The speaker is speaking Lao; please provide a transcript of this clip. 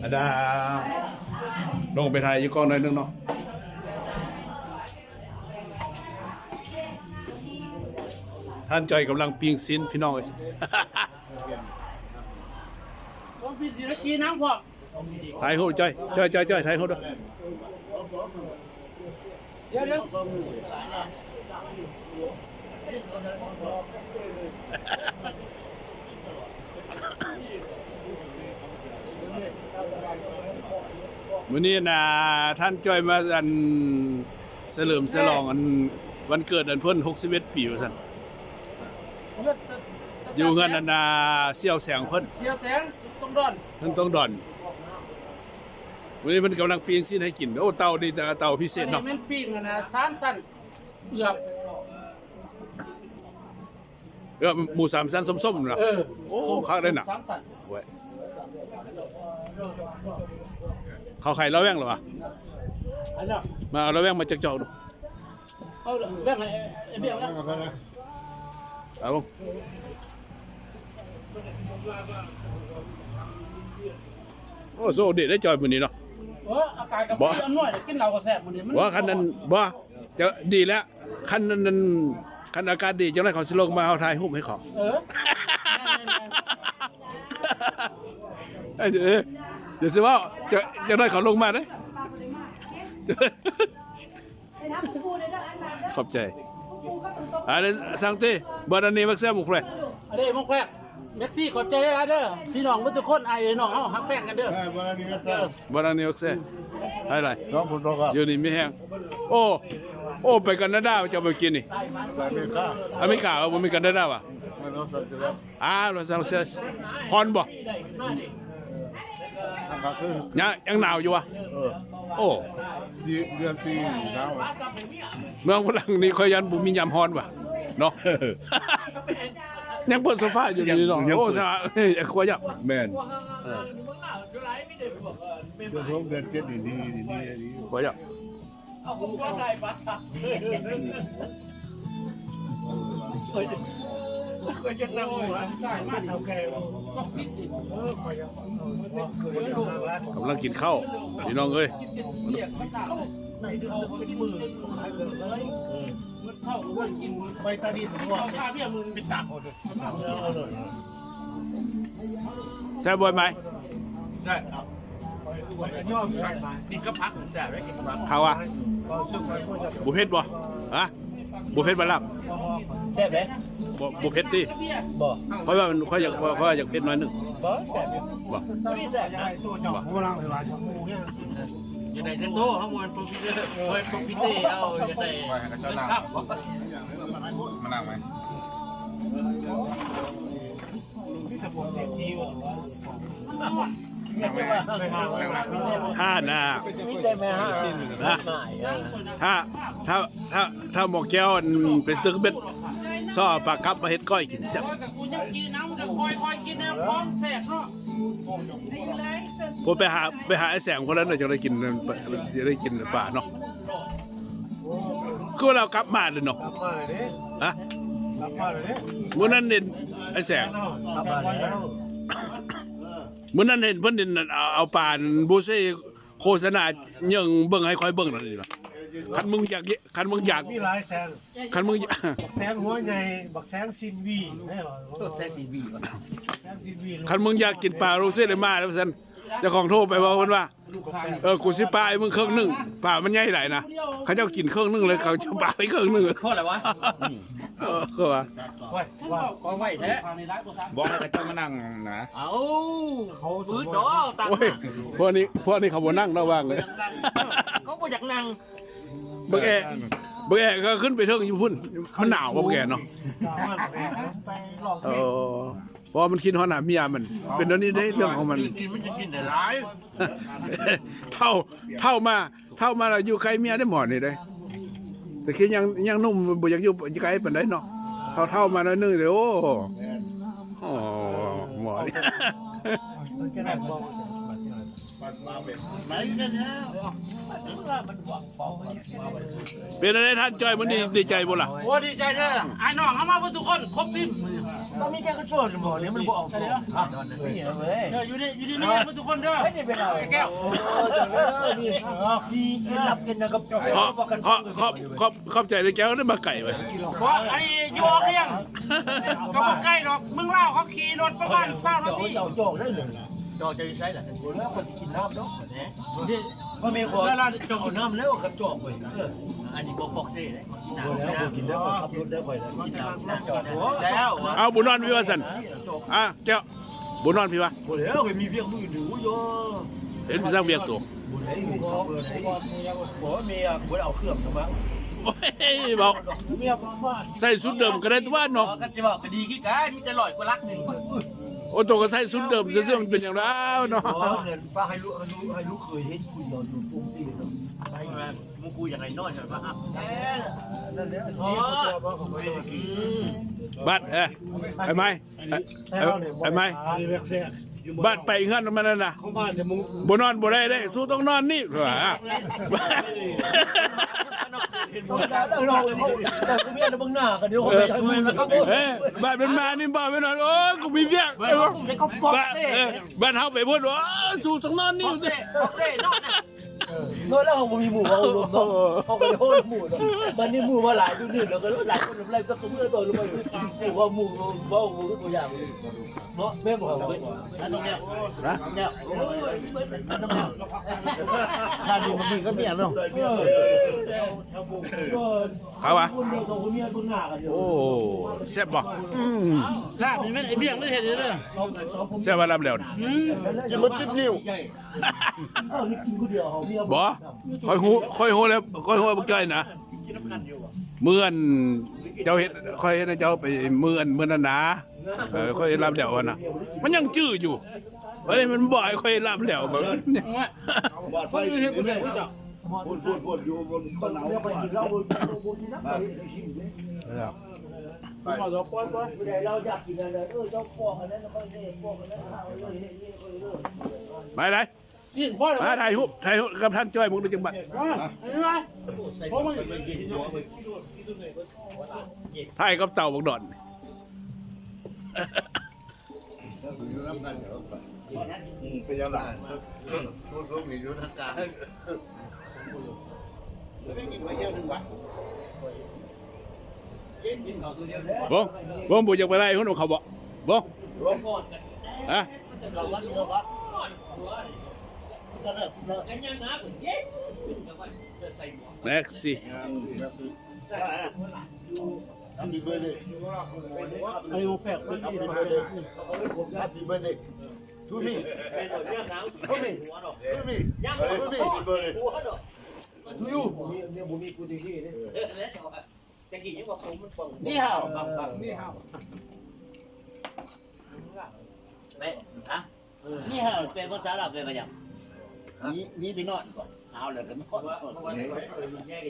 ອາດາ ລົງໄປຖ່າຍຢູ່ກ້ອງໜ້ອຍໜຶ່ງເນາະ. ທ່ານຈ້ອຍກຳລັງປີ້ງຊີ້ນ ພີ່ນ້ອງເອີຍ. ລອງປີ້ງຊີ້ນແລ້ວຈີນນຳພ້ອມ. ຖ່າຍຮູບຈ້ອຍ ຈ້ອຍ ຈ້ອຍ ຖ່າຍຮູບດ້ວຍ. ມື້ນີ້ນະ ທ່ານຈ້ອຍມາ ອັນ ສະເຫຼີມສະຫຼອງ ອັນ ວັນເກີດ ອັນ ເພິ່ນ ຫົກສິບເອັດປີ ວ່າຊັ້ນ. ຢູ່ເຮືອນ ອັນນາ ສ່ຽວແສງເພິ່ນ ສ່ຽວແສງ ຕົງດອນ ເພິ່ນຕົງດອນ. ມື້ນີ້ເພິ່ນກຳລັງປີ້ງຊີ້ນໃຫ້ກິນ. ໂອ້ ເຕົານີ້ເຕົາພິເສດເນາະ. ອັນນີ້ແມ່ນປີ້ງ ອັນນາ ສາມຊັ້ນ ເກືອບ ເອີ ໝູສາມຊັ້ນສົ້ມໆນະ. ເອີ ໂອ້ ຄັກເດ້ນະ. ໂອ້ຍ ເຂົ້າໄຂ່ລະແວງລະວະ. ມາເອົາລະແວງມາຈອກໆດູ. ເອົາແບ່ງໃຫ້ໄອ້ເບຍນະ. ເອົາ ໂອ້ ໂຊກດີໄດ້ຈ່ອຍມື້ນີ້ເນາະ. ເອີ ອາກາດກໍບໍ່ອຳນວຍ ກິນເຫຼົ້າກໍແຊບມື້ນີ້. ບໍ່ ຄັນນັ້ນ ບໍ່ ຈະດີແລ້ວ. ຄັນນັ້ນ ຄັນອາກາດດີ ຈັ່ງໃດເຂົາຊິລົງມາ ເຮົາຖ່າຍຮູບໃຫ້ເຂົາ. ເອີ ເອີ ດຽວຊິເວົ້າ ຈະ ຈັ່ງໃດເຂົາລົງມາເດ້. ຂອບໃຈ. Allez, santé. Bonne année, Maxime, mon frère. Allez, mon frère. Merci, ຂອບໃຈຫຼາຍເດີ ພີ່ນ້ອງເບິດທຸກຄົນ. ອ້າຍເອີຍ ນ້ອງເຮົາຮັກແພງກັນເດີ. Bonne année, Maxime. ຢູ່ດີມີແຮງ. ໂອ້ ໂອ້ ໄປການາດາເຈົ້າ ມື້ກີ້ນີ້. ອາເມລິກາ. ອາເມລິກາ ເອີ ບໍ່ແມ່ນການາດາຫວາ? ອາ Los Angeles. ຮ້ອນບໍ່? ຍັງ ຍັງໜາວຢູ່ຫວາ? ເອີ ໂອ້ ເດືອນສີ່ໜາວ. ເມືອງຝຣັ່ງນີ້ຂ້ອຍຢ້ານບໍ່ມີຍາມຮ້ອນຫວາເນາະ. ຍັງເປີດໂຊຟາຢູ່ນີ້ເນາະ. ໂອ້ ສະອາດ ເອີ ຄົວຢາກ. ແມ່ນ ເອີ ເດືອນຫົກເດືອນເຈັດນີ້ດີ ດີ ດີ ຄົວຢາກ. ກຳລັງກິນເຂົ້າ ພີ່ນ້ອງເອີຍ. ແຊບບໍ່ໄໝ? ແຊບ. ກິນກັບຜັກແຊບເດ້ ກິນກັບຜັກ. ເຂົາວ່າບໍ່ເຜັດບໍ່? ຮະ? ບໍ່ເຜັດບໍ່ລາບ? ແຊບເດ້. ບໍ່ ບໍ່ເຜັດຕິ? ບໍ່. ຂ້ອຍວ່າມັນ ຂ້ອຍຢາກ ຂ້ອຍຢາກເຜັດໜ້ອຍໜຶ່ງ. ບໍ່ ແຊບຢູ່. ບໍ່ ບໍ່ໄດ້ແຊບນະ. ບໍ່. ຢາກໄດ້ເງິນໂຕ ເຮົາບໍ່ແມ່ນໂປຣຟີເຕີ ບໍ່ແມ່ນໂປຣຟີເຕີ ເຮົາຢາກໄດ້ເງິນຄຳ. ມານັ່ງໄວ້. ຫ້ານະ ມີແຕ່ແມ່ຫ້າ ນະ ຫ້າ ຖ້າ ຖ້າ ຖ້າໝໍ້ແກ້ວ ອັນ ໄປຕຶກເບັດ ຊໍ່ເອົາປາກັບມາເຮັດກ້ອຍກິນແຊບ. ໂອ້ ໄປຫາ ໄປຫາໄອ້ແສງພຸ້ນແລ້ວ ຈັ່ງໄດ້ກິນ ຈັ່ງໄດ້ກິນປາເນາະ. ຄືວ່າລາວກັບມາເລີຍເນາະ. ກັບມາເລີຍເດ້. ຮະ? ກັບມາເລີຍເດ້. ມື້ນັ້ນເຫັນໄອ້ແສງ ກັບມາແລ້ວ. ມື້ນັ້ນເຫັນເພິ່ນ ເຫັນ ເອົາ ເອົາປານບູເຊໂຄສະນາ ເຫຍິງເບິ່ງໃຫ້ຂ້ອຍເບິ່ງນັ້ນ. ຄັນມຶງຢາກ ຄັນມຶງຢາກ ມີຫຼາຍແສງ. ຄັນມຶງ ບັກແສງຫົວໃຫຍ່ ບັກແສງຊິນວີ ແສງຊິນວີ ແສງຊິນວີ. ຄັນມຶງຢາກກິນປາລູເຊເດມາ ວ່າຊັ້ນ. ເຈົ້າຂອງໂທໄປເວົ້າເພິ່ນວ່າ ເອີ ກູຊິປາໃຫ້ມຶງເຄິ່ງໜຶ່ງ ປາມັນໃຫຍ່ຫຼາຍນະ. ເຂົາເຈົ້າກິນເຄິ່ງໜຶ່ງເລີຍ ເຂົາເຈົ້າປາໄປເຄິ່ງໜຶ່ງ. ເພາະອະໄລວະ? ເອີ ຄືວ່າ ໂອ້ຍ ວ່າກໍໄວແທ້. ບອກໃຫ້ເຂົາເຈົ້າມານັ່ງນະ. ເອົ້າ ເຂົາ ຟືດດອກ ໂອ້ຍ ພວກນີ້ ພວກນີ້ເຂົາບໍ່ນັ່ງເນາະ ວ່າງເລີຍ. ເຂົາບໍ່ຢາກນັ່ງ. ບັກແອ ບັກແອກໍຂຶ້ນໄປເທິງຢູ່ພຸ້ນ. ມັນໜາວບໍ່ ບັກແອເນາະ? ເອີ ເພາະວ່າມັນຄິດຮອດຫາເມຍມັນ ເປັນແນວນີ້ເດ້ ເລື່ອງຂອງມັນ. ກິນ ມັນຈະກິນໄດ້ຫຼາຍ. ເຖົ້າ ເຖົ້າມາ ເຖົ້າມາແລ້ວຢູ່ໃກ້ເມຍໄດ້ໝໍ້ນີ້ເດ້. ແຕ່ຄືຍັງ ຍັງໜຸ່ມ ບໍ່ຢາກຢູ່ໃກ້ປານໃດເນາະ. ເຖົ້າ ເຖົ້າມາໜ້ອຍໜຶ່ງເດ້ ໂອ້ ໂອ້ ໝໍ້ນີ້. ເປັນຈັ່ງໃດທ່ານຈ້ອຍ ມື້ນີ້ດີໃຈບໍ່ລະ? ໂອ້ ດີໃຈເດີ້ ອ້າຍນ້ອງເຮົາມາເບິດທຸກຄົນ ຄົບທີມ. ຕ້ອງມີແກ່ກະໂຈນບໍ່ນີ້ ມັນບໍ່ອອກ. ເອີ ຢູ່ດີ ຢູ່ດີມີແຮງເບິດທຸກຄົນເດີ້ ແກ້ວ. ມີເຄລັບກັນນະ ກັບ ຂອບ ຂອບ ຂອບ ຂອບໃຈເດີ້ແກ້ວ ໄດ້ມາໄກເວີຍ. ບໍ່ ອັນນີ້ຢູ່ອອກຮຽງ ກໍບໍ່ໄກດອກ ເມືອງລາວເຂົາຂີ່ລົດປະມານຊາວນາທີ. ຈອກຈະຢູ່ໃສລະ? ບໍ່ແລ້ວຂ້ອຍຊິກິນນ້ຳເນາະ. ມັນມີຄົນເອົານ້ຳແລ້ວກັບຈອກເວີຍ. ເອີ ອັນນີ້ບໍ່ຟອກເຊເດ້. ບໍ່ແລ້ວ ບໍ່ກິນແລ້ວ ຂ້ອຍຂັບລົດໄດ້ ຂ້ອຍກິນນ້ຳ. ເອົາ ບໍ່ນອນພີ້ວ່າຊັ້ນ. ອ່າ ແກ້ວ ບໍ່ນອນພີ້ວ່າ. ບໍ່ແລ້ວ ຂ້ອຍມີວຽກມື້ອື່ນຢູ່. ເຮັດໄປສ້າງວຽກໂຕ. ບໍ່ໄດ້ ບໍ່ໄດ້ ບໍ່ ເມຍບໍ່ໄດ້ເອົາເຄື່ອງມາ. ໂອ້ຍ ເວົ້າ ໃສ່ຊຸດເດີມກໍໄດ້ຕົວະເນາະ. ກໍຊິເວົ້າກໍດີຄືກັນ ມີແຕ່ຮ້ອຍກວ່າຫຼັກໜຶ່ງ. ໂອ້ ໂຕກໍໃສ່ຊຸດເດີມຊື່ໆ ມັນເປັນຫຍັງແລ້ວເນາະ. ອໍ ເພິ່ນຝາກໃຫ້ລູກ ໃຫ້ລູກ ໃຫ້ລູກເຂີຍເຮັດຜູ້ດຽວຢູ່ໂຮງຊີເນາະ. ໝູ່ກູຢາກໃຫ້ນອນ ຢາກມາຮັບ. ເອີ ນັ້ນແຫຼະ ອໍ ບັດ ເອີ ໄອ້ໄມ້ ໄອ້ໄມ້ ບາດໄປເຮືອນມັນນັ້ນນະ ບໍ່ນອນບໍ່ໄດ້ເດ້ ສູ້ຕ້ອງນອນນີ້. ເອີ ບາດມັນມານີ້ ບາດມັນນອນ ໂອ້ຍ ກູມີວຽກ. ບາດ ເອີ ບາດເຮົາໄປພຸ້ນ ໂອ້ຍ ສູ້ຕ້ອງນອນນີ້. ເອີ ນອນແລ້ວເຮົາບໍ່ມີໝູ່ເວົ້າລົມເນາະ ເຮົາກໍໄດ້ໂອ້ຍໝູ່ເນາະ. ບັດນີ້ໝູ່ມາຫຼາຍຢູ່ນີ້ ແລ້ວກໍຫຼາຍຄົນນຳໄລ່ສັກກະເມືອຕໍ່ລົງໄປ ເວົ້າໝູ່ເວົ້າໝູ່ຕົວຢ່າງເນາະ. ແມ່ນບໍ່? ອັນນັ້ນແລ້ວ ຮະ? ອັນນັ້ນແລ້ວ ຖ້າດີມັນມີກໍມີເນາະ. ເອີ ເຂົາວ່າ ໂອ້ ແຊບບໍ່? ອືມ ລາບນີ້ແມ່ນໄອ້ບຽງເລີຍເຮັດເດີ. ແຊບວ່າລາບແຫຼວ ອືມ ກິນໝົດສິບນິ້ວ. ບໍ່ ຂ້ອຍຮູ້ ຂ້ອຍຮູ້ແລ້ວ ຂ້ອຍຮູ້ວ່າບັກຈ້ອຍນະ ເມື່ອອັນເຈົ້າເຮັດ ຂ້ອຍເຮັດໃຫ້ເຈົ້າໄປ ເມື່ອອັນ ເມື່ອນັ້ນນະ. ເອີ ຂ້ອຍເຮັດລາບແຫຼວຫັ້ນນະ ມັນຍັງຈື່ຢູ່. ເອີຍ ມັນບໍ່ໃຫ້ຂ້ອຍເຮັດລາບແຫຼວ. ເບິ່ງ ຄົນອື່ນເຮັດບໍ່ໄດ້ຄືເຈົ້າ. ພຸ້ນໆໆ ຢູ່ບົນຕົ້ນເອົາ. ໄປໄດ້ ມາຖ່າຍຮູບ ຖ່າຍຮູບກັບທ່ານຈ້ອຍ ມຶງໄດ້ຈັກບາດ? ຖ່າຍກັບເຕົາບັກດອນ. ບໍ່ ບໍ່ ບໍ່ຢາກໄປໄລ່ຄົນຂອງເຂົາບໍ່? ບໍ່ ຮະ? ແມັກຊີ. Happy birthday. Happy birthday. Happy birthday. To me. To me. To me. To me. Happy birthday. To you. ນີ້ເຮົາ ນີ້ເຮົາ. ນີ້ຫາ ແປພາສາລາວແປວ່າຫຍັງ? ໜີ ໜີໄປນອນກ່ອນ ຫາວແລ້ວກໍນອນ.